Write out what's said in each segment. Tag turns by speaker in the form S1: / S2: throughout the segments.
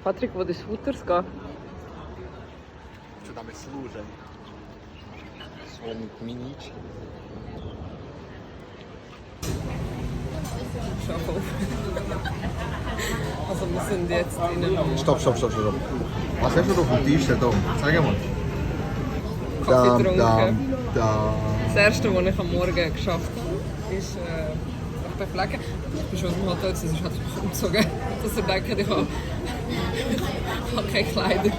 S1: Patrick, wo ist Futters gehen?
S2: Что там и служен? Вспомнить минички.
S1: Schau auf. Also wir sind jetzt in einem
S2: Stopp. Was hast du auf dem T-Shirt da? Zeig mal.
S1: Kaffee getrunken.
S2: Da.
S1: Das erste, was ich am Morgen geschafft habe, ist sich beflecken. Ich bin schon aus dem Hotel, sonst hat es mich umgezogen, dass er denkt, ich habe keine Kleider.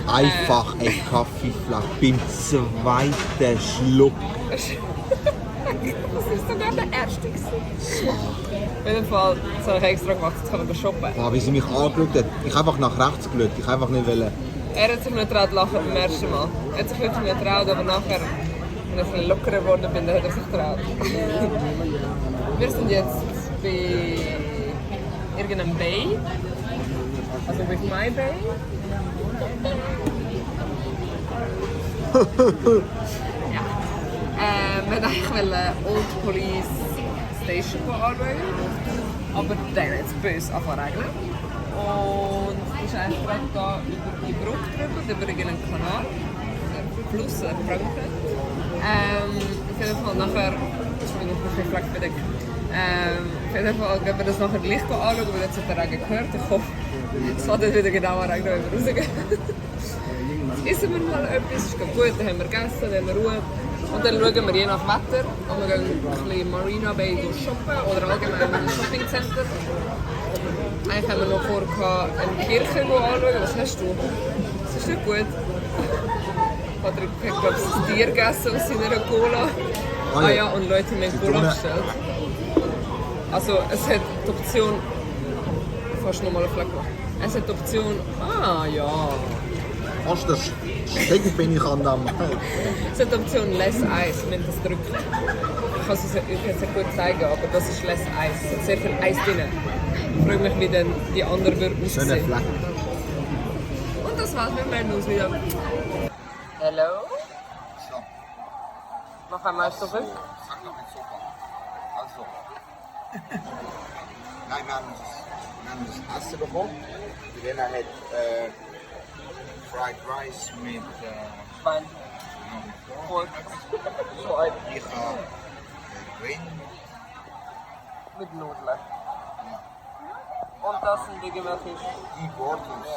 S2: Einfach ein Kaffeeflasch beim zweiten Schluck.
S1: Das ist sogar der erste. Auf jeden Fall, das habe ich extra gemacht, jetzt können wir shoppen.
S2: Oh, wie sie mich angeschaut hat. Ich habe einfach nach rechts geschaut. Ich einfach nicht wollen.
S1: Er hat sich nicht getraut lachen beim ersten Mal. Er hat sich wirklich nicht getraut, aber nachher, wenn ich ein lockerer geworden bin, dann hat er sich getraut. Wir sind jetzt bei irgendeinem Bay. Also with my Bay. Ja. Wir wollten eigentlich Old Police Station anschauen, aber dann hat es böse angefangen. Und ich bin eigentlich gerade da über die Brücke drüber, über einen Kanal, Fluss, Frankreich. Auf jeden Fall nachher, Entschuldigung, ich bin ein bisschen bedeckt. Auf jeden Fall gehen wir das nachher gleich anschauen, weil jetzt hat der Regen gehört. Ich hoffe, es wird wieder genau Regen, wenn wir rausgehen. Jetzt essen wir mal etwas, es ist gut, dann haben wir gegessen, dann haben wir Ruhe. Und dann schauen wir je nach Wetter und wir gehen ein bisschen Marina Bay shoppen oder allgemein in ein Shoppingcenter. Eigentlich haben wir noch vor, eine Kirche anzuschauen. Was hast du? Das ist nicht gut. Patrick hat, glaube ich, ein Tier gegessen aus seiner Cola. Ah ja, und Leute haben mir Cola bestellt. Also es hat die Option... Fast nochmal eine Flagge machen. Es hat die Option... Ah ja...
S2: Fast das Stecken bin ich an dem.
S1: Es hat die Option Less Eis, wenn das drückt. Ich kann es jetzt nicht gut zeigen, aber das ist Less Eis. Es hat sehr viel Eis drin. Ich freue mich, wie dann die anderen würden aussehen.
S2: Schöne Fleck.
S1: Und das war's, wir melden uns wieder. Hallo?
S2: So.
S1: Noch einmal zurück.
S2: Sag noch nicht so. Also. Nein, wir haben das Essen bekommen. Elena hat Fried Rice mit
S1: Schwein. Pork. Schwein.
S2: Ich habe Green.
S1: Mit Nudeln. Und das sind irgendwelche...
S2: Importers.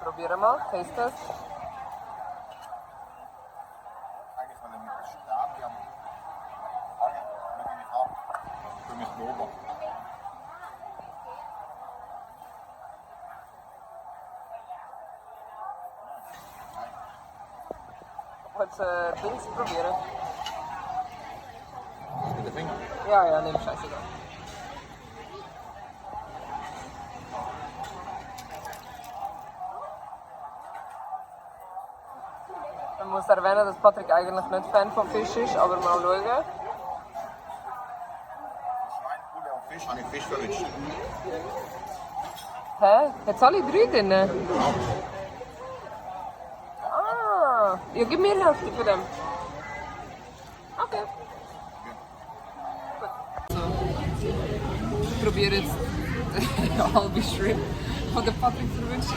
S1: Probieren mal, taste das.
S2: Eigentlich wollen wir mit der Stabi am mit dem ab. Für mich proben.
S1: Willst du Dings probieren?
S2: Mit dem Finger?
S1: Ja, nimm scheißegal. Man muss erwähnen, dass Patrick eigentlich nicht Fan von Fisch ist, aber mal schauen.
S2: Schweinpulli und Fisch habe ich Fisch verwünscht.
S1: Hä? Jetzt alle drei drin? Ah, ja, gib mir die Hälfte von dem. Okay. Gut. So, ich probiere jetzt eine halbe Shrimp von der Patrick verwünscht.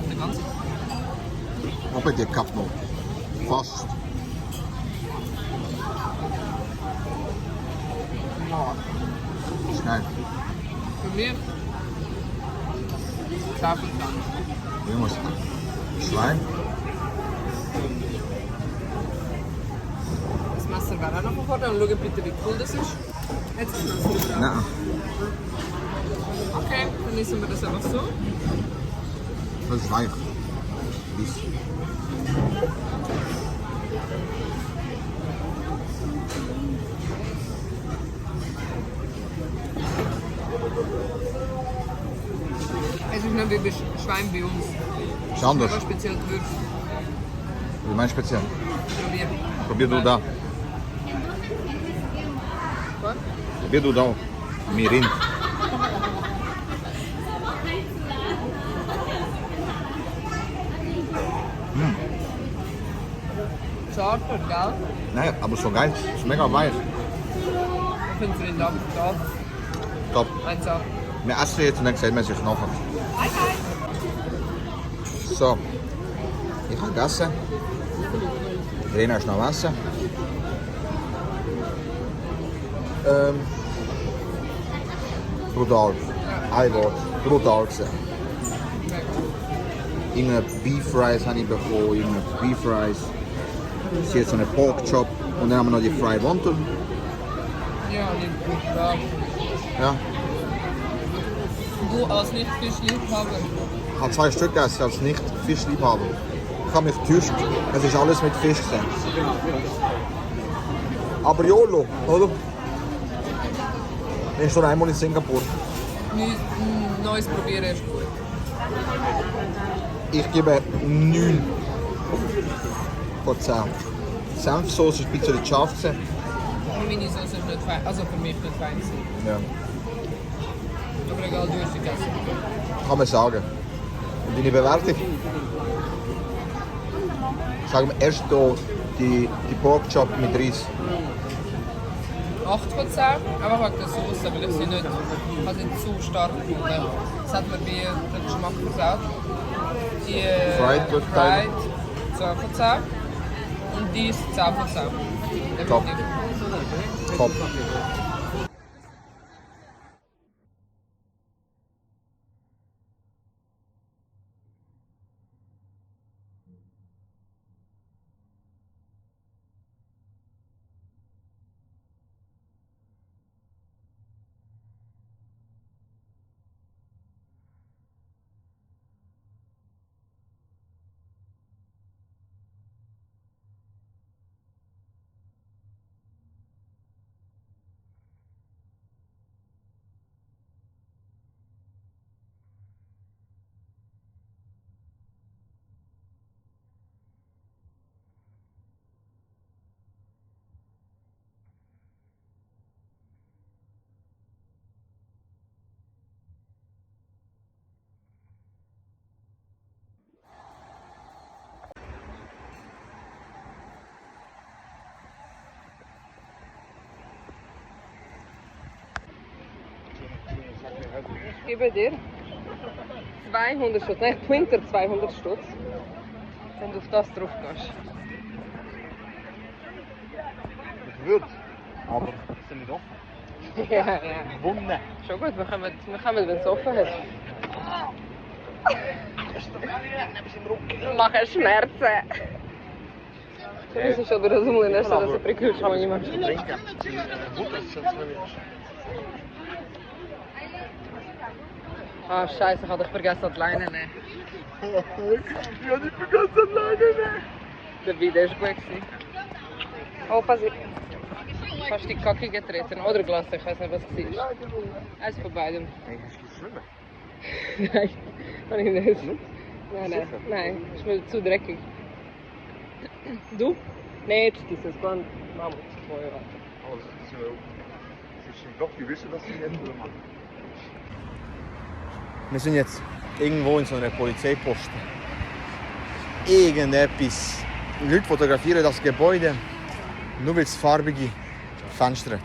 S1: Der ganze.
S2: Auch bei dir gehabt noch. Fast. Schnell.
S1: Für mich. Stapelplan.
S2: Irgendwas. Schwein.
S1: Das Messer wäre auch noch vorne. Und schau bitte, wie cool das ist. Jetzt ist das Messer überall.
S2: Nein.
S1: Okay, dann essen wir das einfach so.
S2: Das ist weich. Dies.
S1: Es ist nicht wie Schwein bei uns.
S2: Ist anders.
S1: Aber speziell gewürzt.
S2: Wie meinst du speziell?
S1: Probier.
S2: Probier du da.
S1: Was?
S2: Probier du da. Mirin.
S1: Zarter, gell?
S2: Nein, aber so geil. Ist mega weich.
S1: Ich finde es in der Top.
S2: Top.
S1: 1A.
S2: Wir essen jetzt und dann sehen wir sich nachher. So, ich habe gegessen. Rena ist noch am Essen. Brutal. Ein Wort. Brutal gewesen. Irgendeine Beef Fries habe ich bekommen. Irgendeine Beef Fries. Das ist jetzt so eine Pork Chop. Und dann haben wir noch die Fried Wonton.
S1: Ja, nicht gut. Ja.
S2: Ja.
S1: Du als Nicht-Fischliebhaber.
S2: Ich habe 2 Stück gegessen als Nicht-Fischliebhaber. Ich habe mich getäuscht. Es ist alles mit Fisch gewesen. Aber YOLO, oder? Ich bin schon einmal in Singapur.
S1: Neues probieren ist gut.
S2: Ich gebe 9 von 10. Senfsoße ist ein bisschen scharf gewesen.
S1: Meine Sauce ist nicht fein, also für mich nicht fein.
S2: Ja,
S1: Aber egal, du hast sie gegessen.
S2: kann man sagen. Und deine Bewertung? Sagen wir erst hier die Pork Chop mit Reis.
S1: 8 von 10, aber wegen der Sauce, weil ich sie nicht, also nicht zu stark gefunden. Das hat mir wie den Geschmack versaut. Die Fried 12 von 10 und die ist 10 von 10.
S2: Top. Top.
S1: Ich gebe dir 200 Stutz, nein, Twinter 200 Stutz, wenn du auf das drauf gehst.
S2: Ich würde. Aber ist ja nicht offen.
S1: Ja, ja.
S2: Wunder.
S1: Schon gut, wir kommen wenn es offen ist. Machen Schmerzen. Das ist schon разумно, что это приключено, понимаешь? Ah, Scheiße, ich habe dich vergessen, die Leine nehmen.
S2: Ich habe nicht vergessen, alleine.
S1: Der Video war gut. Oh, pass auf. Hast du die Kacke getreten oder gelassen? Ich weiß nicht, was es war. Eins von beidem.
S2: Hey, hast du schwimmen?
S1: Nein, kann ich nicht. Nein, ist mir zu dreckig. Du? Nein, jetzt dieses Band. Mama, vorher warten.
S2: Oh, das ist doch, die wissen, dass sie nicht machen. Wir sind jetzt irgendwo in so einer Polizeiposten. Irgendetwas. Leute fotografieren das Gebäude, nur weil es farbige Fenster hat.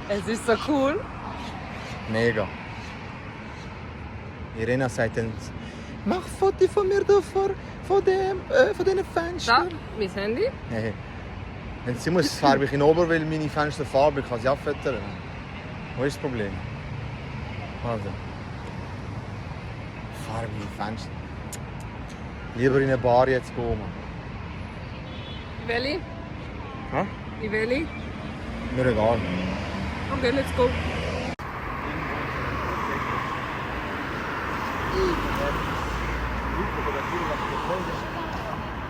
S1: Es ist so cool.
S2: Mega. Irena sagt dann, mach ein Foto von mir da von diesen Fenstern.
S1: Da, mein Handy.
S2: Hey. Wenn sie muss farbig in Ober, weil meine Fenster farbig kann sie abfüttern. Wo ist das Problem? Also. Farbige Fenster. Lieber in eine Bar jetzt gehen.
S1: Welche?
S2: Hä?
S1: Die welche?
S2: Mir egal.
S1: Okay, let's go.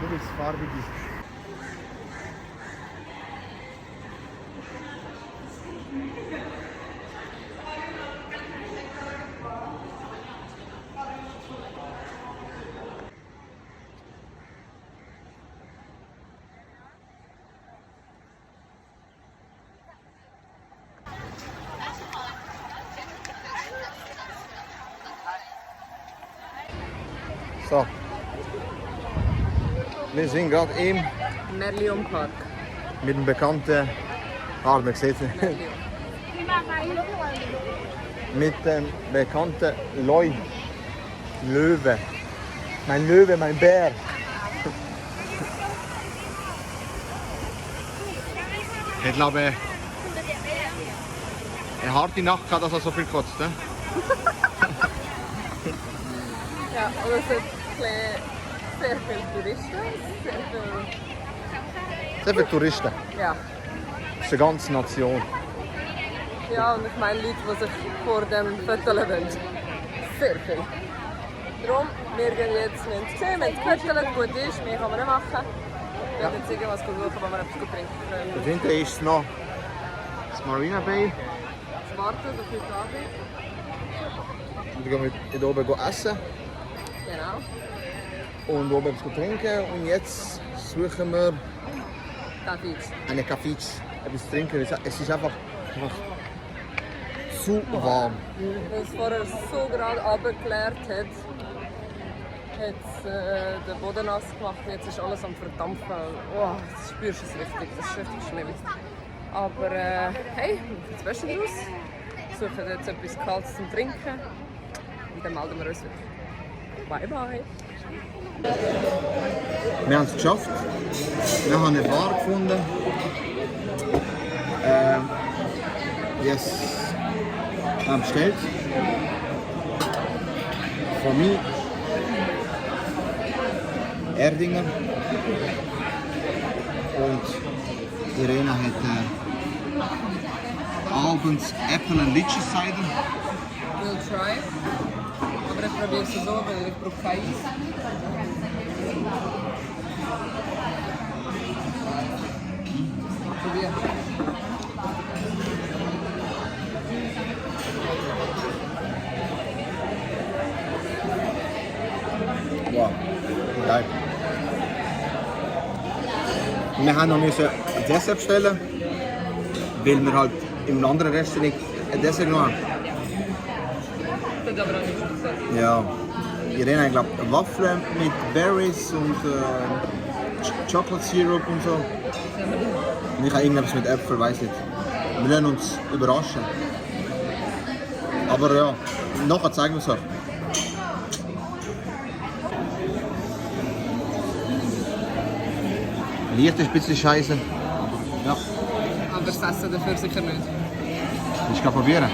S2: Nur weil es farbig ist. So. Wir sind gerade im
S1: Merlion Park.
S2: mit dem bekannten Ah, man sieht es nicht. Mit dem bekannten Loi. Löwe. Mein Löwe, mein Bär. Ich glaube, eine harte Nacht gehabt, dass er so viel kotzt. Ne?
S1: Ja, und es hat sehr viele Touristen.
S2: Sehr viele Touristen.
S1: Ja.
S2: Das ist eine ganze Nation.
S1: Ja, und ich meine Leute, die sich vor dem Fotolen wollen. Sehr viel. Darum, wir gehen jetzt sehen, wenn es gefüttert gut ist, mehr kann man nicht machen. Wir werden jetzt irgendwas suchen, wo wir etwas trinken können.
S2: Da hinten ist noch das Marina Bay.
S1: Das Warten, das ist Abend.
S2: Und dann gehen wir hier oben essen
S1: Genau.
S2: und oben etwas trinken. Und jetzt suchen wir
S1: Kaffees.
S2: einen Kaffee, etwas zu trinken. Es ist einfach zu warm.
S1: Weil es vorher so gerade runtergeleert hat, hat es den Boden nass gemacht. Jetzt ist alles am Verdampfen. Oh, das spürst du es richtig. Das ist richtig schlimm. Aber hey, wir machen das Beste daraus. Wir suchen jetzt etwas Kaltes zum Trinken. Und dann melden wir uns wieder. Bye bye.
S2: Wir haben es geschafft. Wir haben eine Bar gefunden. Yes. Wir haben bestellt. Von mir. Erdinger. Und Irena hat Albans Apple and Lychee Cider.
S1: We'll try. Aber ich probiere es so, weil ich brauche kein Eis. Probier.
S2: Wow, geil. Wir haben noch ein Dessert bestellen, weil wir halt im anderen Restaurant ein Dessert genommen haben.
S1: Das hat aber auch nicht gesagt.
S2: Ja. Irene hat, glaube ich, Waffeln mit Berries und Chocolate Syrup und so. Und ich habe irgendetwas mit Äpfel, weiß nicht. Wir lassen uns überraschen. Aber ja, nachher zeigen wir es euch. Licht ist ein bisschen scheiße. Ja,
S1: Aber das Essen dafür sicher nicht.
S2: ich kann probieren.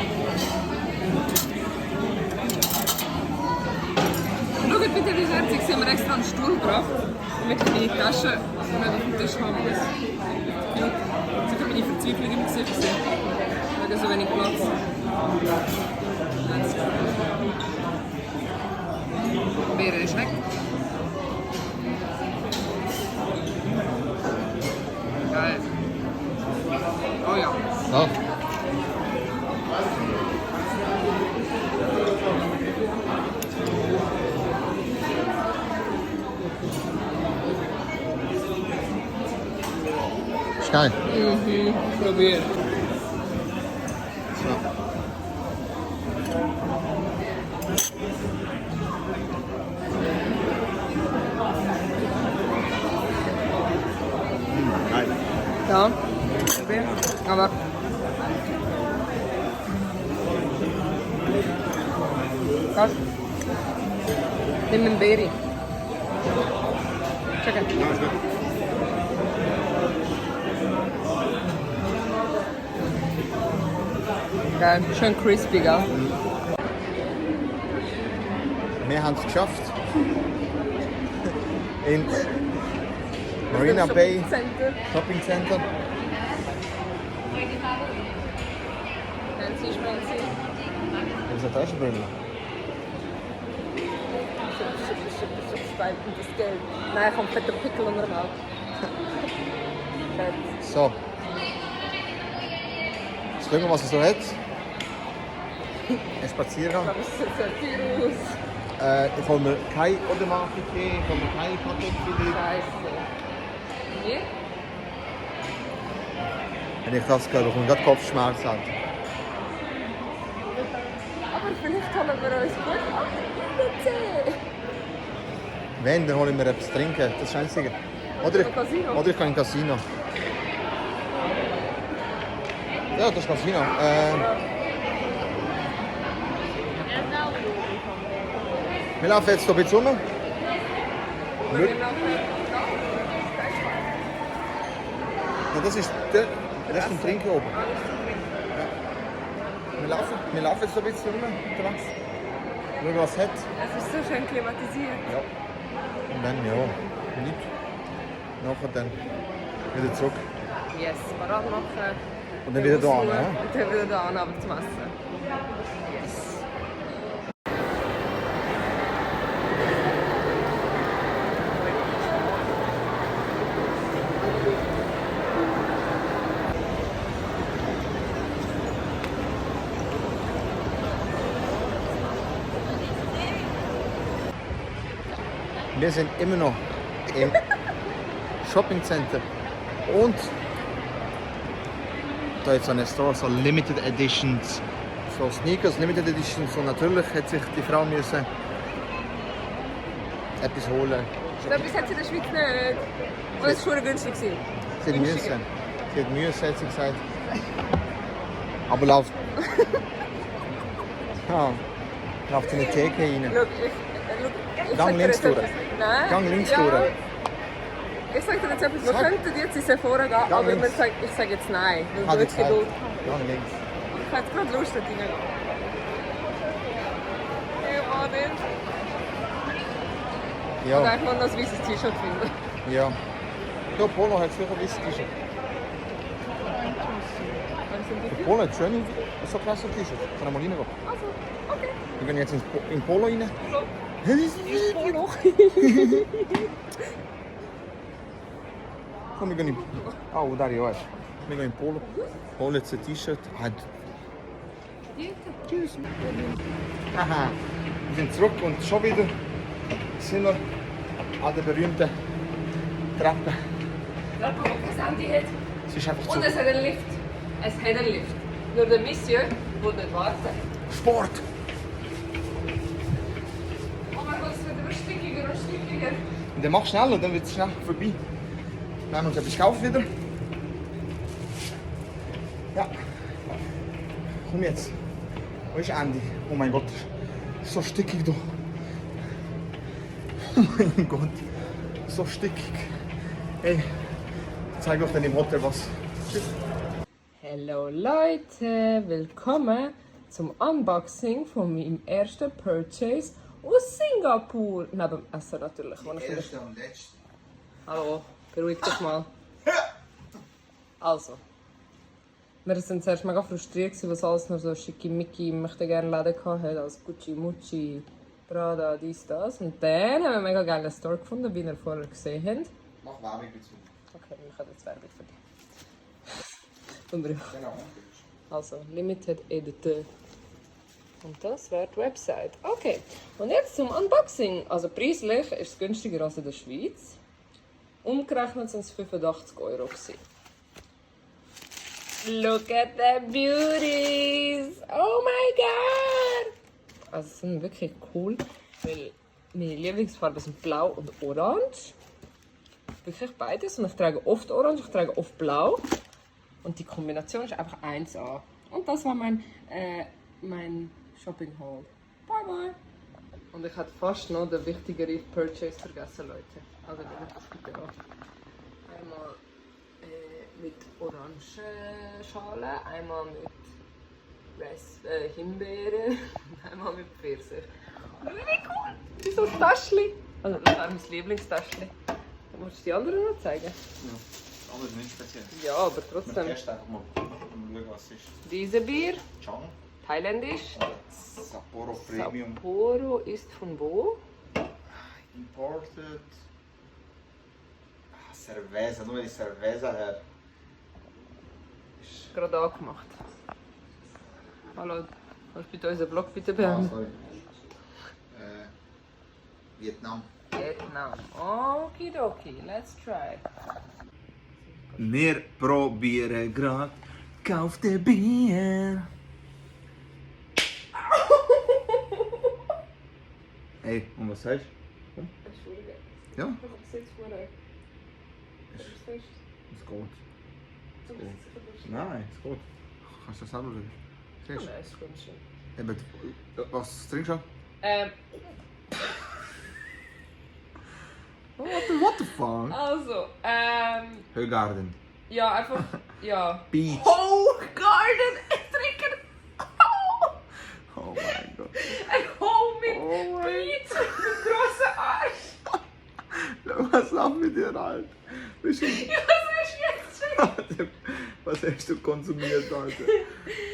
S1: Schaut bitte, wie herzig. Sie haben mir extra einen Stuhl gebracht, damit ich meine Tasche nicht auf dem Tisch haben muss. Ja, sicher meine Verzweiflung im Gesicht gesehen. Wegen so wenig Platz. Beere ist weg. Geil. Oh ja.
S2: Ja. Ist geil.
S1: Probier.
S2: Geil.
S1: Ja. Probier. Aber. Was? Nimm einen Beere. Check it. Geil, schön crispy, gell?
S2: Wir haben es geschafft. In Marina Bay
S1: Center.
S2: Shopping Center.
S1: Fancy schmancy.
S2: Das ist eine Taschenbrille.
S1: Spalt und das Geld. Nein, ich habe einen fetten Pickel unter dem Auge.
S2: So. Jetzt schauen wir, was es so hat. Ein Spaziergang.
S1: Aber es sieht so viel aus.
S2: Ich hole mir kein Odomate-Tee, ich hole mir kein Kartoffelfilet.
S1: Scheiße. Wie?
S2: Wenn ich das höre, bekomme ich gerade Kopfschmerzen.
S1: Aber vielleicht holen wir uns gut Tee.
S2: Wenn, dann hole ich mir etwas zu trinken. Das ist das Einzige. Oder
S1: Casino?
S2: ich kann in Casino. Ja, das ist Casino. Wir laufen jetzt hier ein bisschen rum. Ja, das ist zum Trinken oben. Ja. Wir laufen jetzt ein bisschen rum unterwegs. Schauen, was es hat.
S1: Es ist so schön klimatisiert.
S2: Ja. Und dann, ja, nicht. Nachher dann wieder zurück.
S1: Yes, parat machen.
S2: Und dann wieder da an, ja?
S1: Und dann wieder da an, aber zum Essen. Yes.
S2: Wir sind immer noch im Shopping Center und da ist so eine Store, so Limited Editions, so Sneakers, Limited Editions und natürlich hat sich die Frau müssen etwas holen.
S1: So etwas hat sie in der Schweiz nicht. Und es war schon günstig.
S2: Sie hat müssen, hat sie gesagt. Aber läuft. Ja, läuft in die Theke rein.
S1: Schau, ich
S2: Gang
S1: sag dir
S2: links
S1: jetzt
S2: durch.
S1: etwas. Nein.
S2: Gang links
S1: ja.
S2: durch.
S1: Ich sag dir jetzt etwas, wir
S2: Sag.
S1: könnten jetzt in Sephora gehen, aber
S2: links.
S1: ich sage jetzt nein. Weil
S2: Hat
S1: du
S2: ich
S1: jetzt
S2: gesagt.
S1: Geduld
S2: Gang links.
S1: Ich habe jetzt gerade Lust, da reingehen. Hey, Martin. Und
S2: Ja,
S1: einfach noch ein weißes T-Shirt finden.
S2: ja. Ja, Polo hat sicher ein weißes T-Shirt. Polo hat schön so klasse T-Shirt. Kann man reingehen.
S1: Also, okay.
S2: Wir gehen jetzt in Polo rein.
S1: Ins Polo.
S2: Komm, wir gehen in... Oh, da ja. Wir gehen in Polo. Holen jetzt ein T-Shirt. Tschüss. Aha. Wir sind zurück und schon wieder sind wir an der berühmten Treppe.
S1: Schau, was Andi hat.
S2: Es ist einfach
S1: Und
S2: zu...
S1: es hat einen Lift. Es hat einen Lift. Nur der Monsieur will nicht warten.
S2: Sport!
S1: Oh mein Gott, es wird immer stickiger und stickiger.
S2: Und dann mach schneller, dann wird es schnell vorbei. Wir haben uns etwas gekauft wieder. Ja. Komm jetzt. Wo ist Andy? Oh mein Gott. So stickig da. Oh mein Gott. So stickig. Hey, zeig doch dann im Hotel was.
S1: Hallo Leute, willkommen zum Unboxing von meinem ersten Purchase aus Singapur. Neben dem Essen natürlich. wo ich
S2: Erste und letzte.
S1: Hallo, beruhig dich mal. Also, wir sind zuerst mega frustriert, was alles nur so schickimicki, möchte gerne Läden hatte, als Gucci, Mucci, Prada, dies, das. Und dann haben wir einen mega geilen Store gefunden, wie ihr vorher gesehen habt.
S2: Mach Werbung dazu.
S1: Okay, wir machen jetzt Werbung für dich. Unbrüch.
S2: Genau.
S1: Also, Limited Edition. Und das wäre die Website. Okay, und jetzt zum Unboxing. Also preislich ist es günstiger als in der Schweiz. Umgerechnet sind es 85 €. Look at the beauties! Oh my god! Also sie sind wirklich cool, weil meine Lieblingsfarben sind blau und orange. Wirklich beides. Und ich trage oft orange, ich trage oft blau. Und die Kombination ist einfach 1A. Und das war mein Shopping Haul. Bye bye! Und ich hatte fast noch den wichtigeren Purchase vergessen, Leute. Also das bitte noch. Einmal mit Orangenschale, einmal mit Himbeere und einmal mit Pfirsich. Wie cool! Das ist so ein Täschchen. Also das war mein Lieblingstäschchen. Musst du die anderen noch zeigen?
S2: Ja, aber nicht speziell.
S1: Ja, aber trotzdem.
S2: Erst einfach mal schauen, was es ist.
S1: Diese Bier,
S2: Chang.
S1: thailändisch.
S2: Sapporo Premium.
S1: Sapporo ist von wo?
S2: Imported. Cerveza, nur die Cerveza her.
S1: Gerade angemacht. Hallo, kannst du bitte unseren Blog bitte
S2: Ah,
S1: beenden?
S2: sorry. Vietnam.
S1: Vietnam. Okidoki, let's try.
S2: Wir probieren grad. Kauf dir Bier. Hey, und was sagst du?
S1: Entschuldige.
S2: Ja,
S1: Ich habe es jetzt vor.
S2: es geht. Nein, es geht. Kannst du das selber schauen? Siehst
S1: Nein, ist gut schön.
S2: du? Eben, was trinkst du? What the fuck?
S1: Also,
S2: Högarden.
S1: ja, einfach, ja.
S2: Beach.
S1: Garden, ich trinke
S2: Oh mein Gott.
S1: ein Home mit
S2: Oh mein
S1: Beats mit grossen Arsch.
S2: Was ab mit dir, Alter? Bist du...
S1: Ja, was ist jetzt schon?
S2: Was hast du konsumiert, Alter?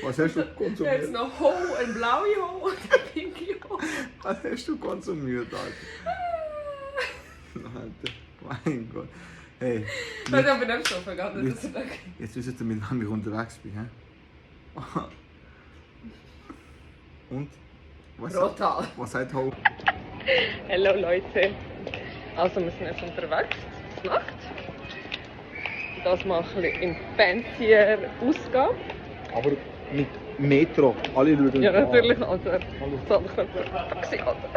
S2: Was hast du
S1: Jetzt
S2: konsumiert?
S1: noch Ho, ein blaue Ho und ein pinke Ho.
S2: Was hast du konsumiert, Alter? Alter, mein Gott. Hey,
S1: Weil ich bin nicht so vergangen, das ist
S2: jetzt wisst ihr, mit wem ich unterwegs bin, hä? Und?
S1: brutal.
S2: Was sagt Ho?
S1: Hallo Leute. Also wir sind jetzt unterwegs, zur Nacht. Das mal ein bisschen in fancier ausgehen.
S2: Aber mit Metro. Alle schauen.
S1: Ja, natürlich, Alter. Zahl ich nicht für ein Taxi, Alter.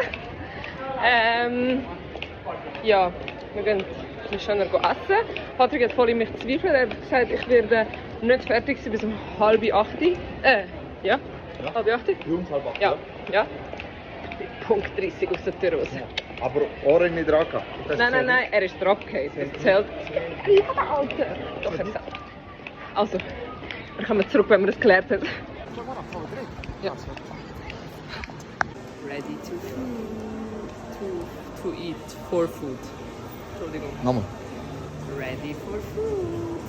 S1: Ja, wir gehen ein bisschen schöner essen. Patrick hat voll in mich gezweifelt. Er hat gesagt, ich werde nicht fertig sein bis um 7:30. Ja? Halb 8? Ja. Ja. Ich bin Punkt 30 aus der Tür raus.
S2: Aber Ohren nicht dran gehabt.
S1: Nein, er ist draufgefallen. Das zählt. Ja, Alter! Doch, er zählt. Also, dann kommen wir zurück, wenn wir das geklärt haben. Ja. Ready to eat for food. Entschuldigung.
S2: Nochmal.
S1: Ready for food.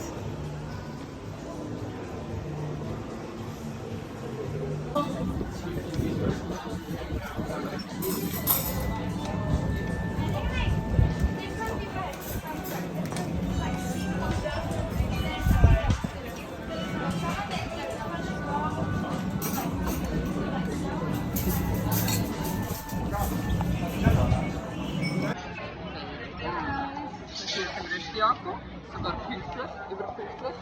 S1: Jakob, sogar pünktlich, überpünktlich.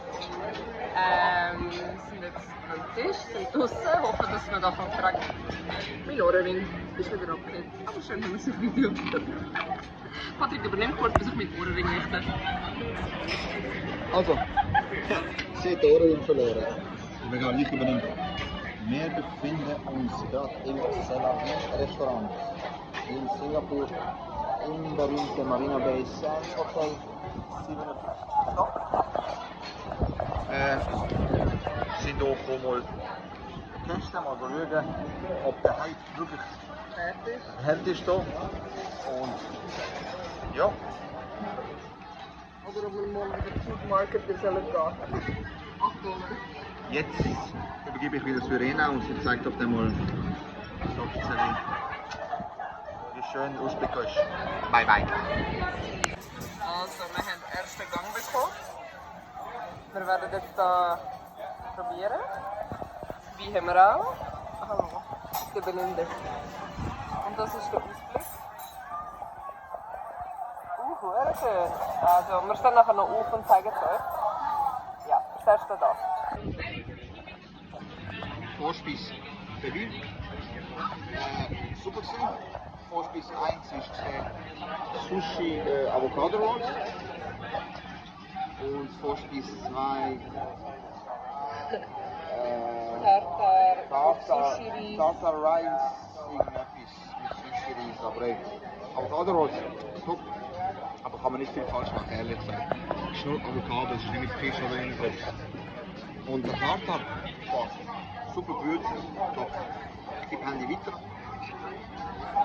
S1: Wir sind jetzt am Tisch, sind draußen, hoffen, dass wir davon fragen. Mein Ohrenring ist wieder abgehängt. Aber schön haben wir es auf Video. Patrick übernimmt kurz, bis ich meinen Ohrenring richte.
S2: Also, sie hat die Ohren verloren. Egal, ich übernehme. Wir befinden uns gerade im Celavin-Restaurant in Singapur, im berühmten Marina Bay Sands Hotel 57 Stock. Sind auch mal testen, mal schauen, ob der Hype wirklich hart ist hier. Und ja.
S1: Oder ob wir mal in den Supermarkt sollen gehen. $8.
S2: Jetzt übergebe ich wieder Syrena und sie zeigt auf einmal, wie schön Usbek ist. Bye bye.
S1: Also, wir haben den ersten Gang bekommen. Wir werden jetzt hier probieren. Wie haben wir auch? Hallo, der Beninde. Und das ist der Ausblick. Sehr schön. Also, wir stehen nachher noch auf und zeigen es euch. Ja, das erste da.
S2: Vorspeis Baby. Super gewesen. Vorspeis 1 ist Sushi Avocado Rolls. Und Vorspeis 2 Tartar Rice irgendetwas mit Sushi Reis. Aber ey, Avocado Rolls, top. Aber kann man nicht viel falsch machen, ehrlich gesagt. Es ist nur Avocado, es ist nicht mit Fisch oder irgendwas. Und der Tartar, super gewürzt, top. Ich gebe Handy weiter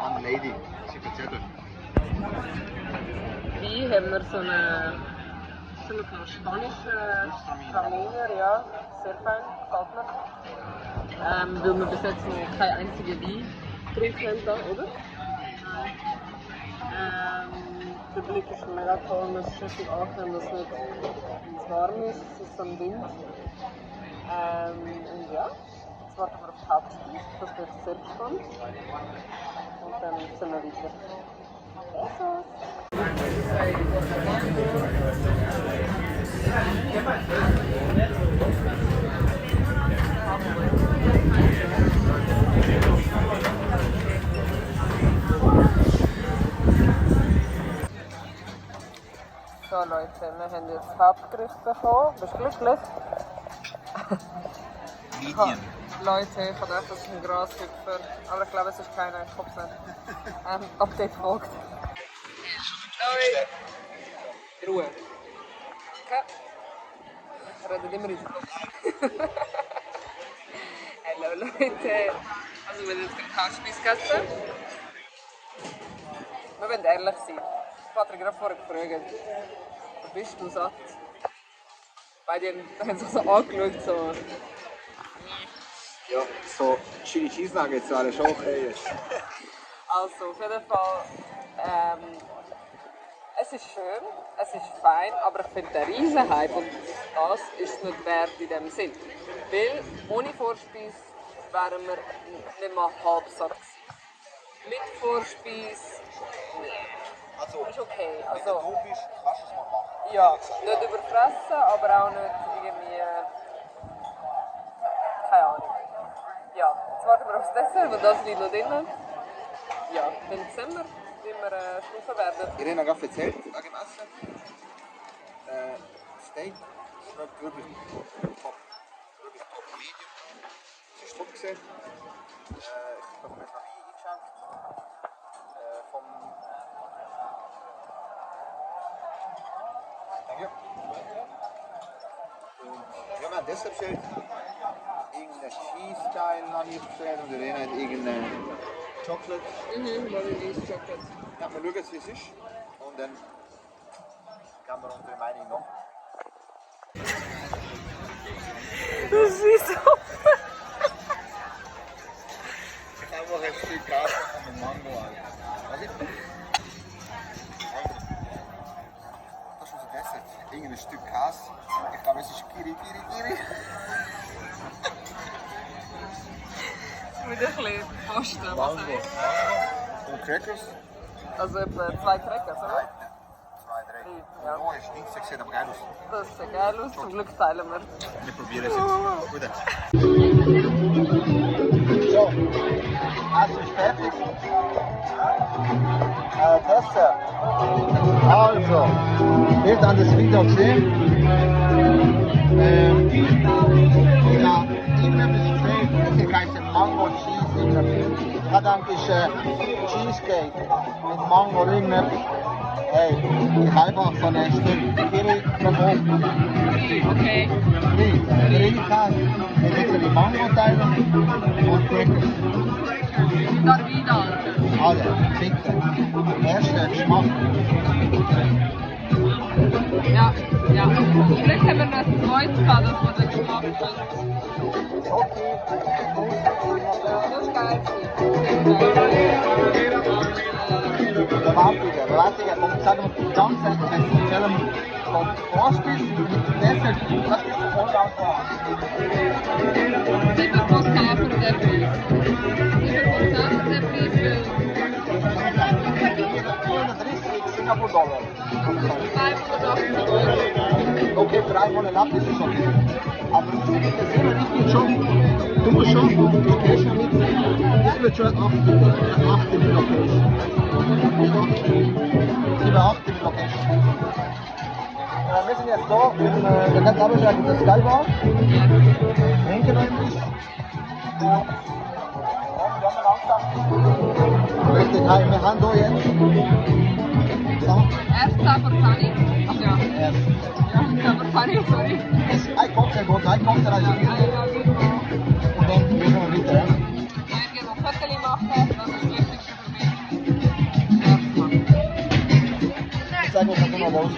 S2: an die Lady, sie erzählt euch.
S1: Wie haben wir so eine spanische Traminer, ja, sehr fein, gefällt mir. Weil wir bis jetzt noch keine einzige Wein getrunken haben, oder? Der Blick ist mega toll, man ist richtig angenehm, dass es nicht warm ist, es ist so ein Wind. Und ja, jetzt warten wir auf die Hauptspeise, das wird sehr gespannt. Und dann sind wir weiter. Besos! So Leute, wir haben jetzt Hauptgericht bekommen. Bist du glücklich?
S2: Medien.
S1: Leute, ich dachte, das ist ein Grashüpfer, aber ich glaube, es ist keiner, ich hoffe nicht. Update folgt. Sorry. Ruhe. Okay. Wir reden immer in Hallo Leute. Also wir haben jetzt gerade Hausspieß gegessen. Wir wollen ehrlich sein. Patrick hat vorher gefragt, bist du satt? Beide haben sich so angeschaut, so...
S2: Ja, so Chili Cheese Nuggets wären schon okay.
S1: Also, auf jeden Fall, es ist schön, es ist fein, aber ich finde den Riesenhype und das ist es nicht wert in dem Sinn. Weil ohne Vorspeis wären wir nicht mal halb satt gewesen. Mit Vorspeis, nee.
S2: Also,
S1: Ist okay.
S2: wenn
S1: Also,
S2: du bist, kannst du es mal machen.
S1: ja, nicht überfressen, aber auch nicht irgendwie. Keine Ahnung. Ja, jetzt warten wir aufs Dessert, weil das liegt noch drin. Ja, dann sehen wir, wie wir Stufen werden.
S2: Irene hat gerade erzählt, wegen dem Essen. Steak schmeckt wirklich top. Wirklich top. Medium. Es ist top gesehen. Ich habe mir noch Wein eingeschenkt. Vom... Danke. Und ja, wir haben Dessert bestellt. Irgendein Cheese-Style habe ich bestellt und Irene hat irgendeine Chocolate.
S1: Vanille's Chocolate.
S2: Ja, wir schauen jetzt, wie es ist. Und dann geben wir unsere Meinung noch.
S1: Das ist so.
S2: Einfach ein Stück Gas mit Mango an. Was ist das? Das ist unser Dessert. Irgendein Stück Käse. Ich glaube, es ist Kiri.
S1: Mit ein bisschen Pasta.
S2: Mango. Und Crackers?
S1: Also etwa 2 Crackers, oder?
S2: 2, 3.
S1: Ja.
S2: Oh, ist nichts, sieht aber geil aus.
S1: Das sieht geil aus, zum Glück teilen wir.
S2: Wir probieren es jetzt. Gut. So, Essen ist fertig. Dessert. Also, wird an das Video gesehen. Ich habe irgendetwas gesehen, das heißt Mango Cheese. Ich denke, es ist Cheesecake mit Mango irgendetwas. Hey, ich habe einfach so ein Stück Kiri bekommen.
S1: Okay.
S2: Der Rindkäse mit ein bisschen Mango-Teile und Crackers.
S1: Darvida.
S2: Alle, bitte. Erster Geschmack.
S1: Ja. Vielleicht haben wir noch ein zweites gehabt, dass wir den Geschmack haben. Das ist geil.
S2: Bewertungen. Und sagen wir, ganz ehrlich, erzählen wir vom Vorspeis mit Dessert, was ist der Vorgang da?
S1: 7 von 10 für den Preis. 7 von 10 für den Preis,
S2: $430
S1: weil 580 €.
S2: Okay, für einen Monat ist es okay. Aber das ist immer richtig schon. Du musst schon, du gehst schon mit. Das wird schon 8 im Location. 7, 8 im Location. Wir sind jetzt da, wir können abschalten, das geil war. Trinken noch etwas. Richtig, wir haben hier jetzt. So.
S1: Erst 10 von 10. Ach ja.
S2: Erst.
S1: Ja, 10 von 10, sorry.
S2: Ein Cocktail, gut, ein Cocktail als Bier. Und dann gehen wir weiter.
S1: Dann gehen wir Fotos machen, das ist das Wichtigste für mich. Erstmal.
S2: Ich zeige euch noch mal was.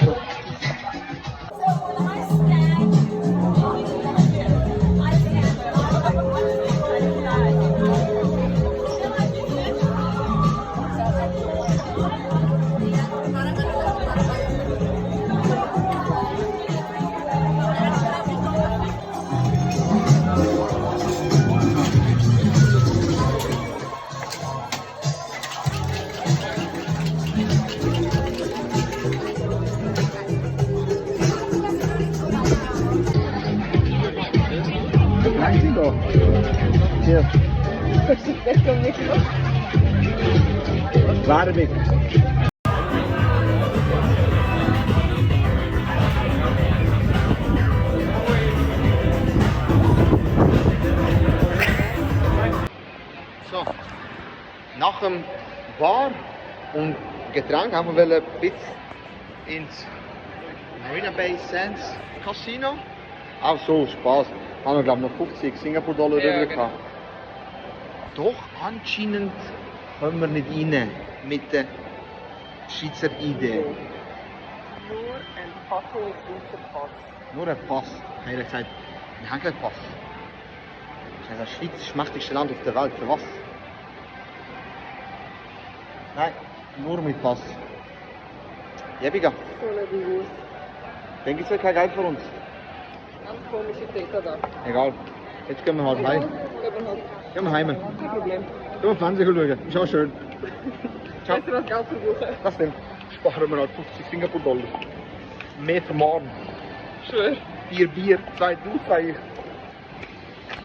S2: Cheers. Werbung. dem Bar und Getränk einfach ein bisschen ins Marina Bay Sands Casino. Auch so, Spaß. Haben wir glaube ich noch 50 Singapur-Dollar
S1: Ja,
S2: rüber
S1: genau.
S2: gehabt. Doch anscheinend kommen wir nicht rein mit der Schweizer ID.
S1: Nur ein fucking guter Pass.
S2: Nur ein Pass. Ich habe gesagt, wir haben keinen Pass. Ich habe gesagt, Schweiz ist das mächtigste Land auf der Welt. Für was? Nein, nur mit Pass. Jebiger,
S1: So eine bewusst.
S2: dann gibt es ja kein Geld für uns.
S1: Ganz komische Täter da.
S2: Egal. Jetzt gehen wir halt heim.
S1: Gehen wir halt.
S2: Gehen wir heim.
S1: Kein Problem.
S2: Gehen wir Fernsehen schauen. Ist auch schön. Ciao.
S1: Besser als Geld verbuchen.
S2: Was denn? Sparen wir halt 50 Singapur-Dollar. Mehr für morgen.
S1: Schwör.
S2: 4 Bier, 2 du, 2 ich.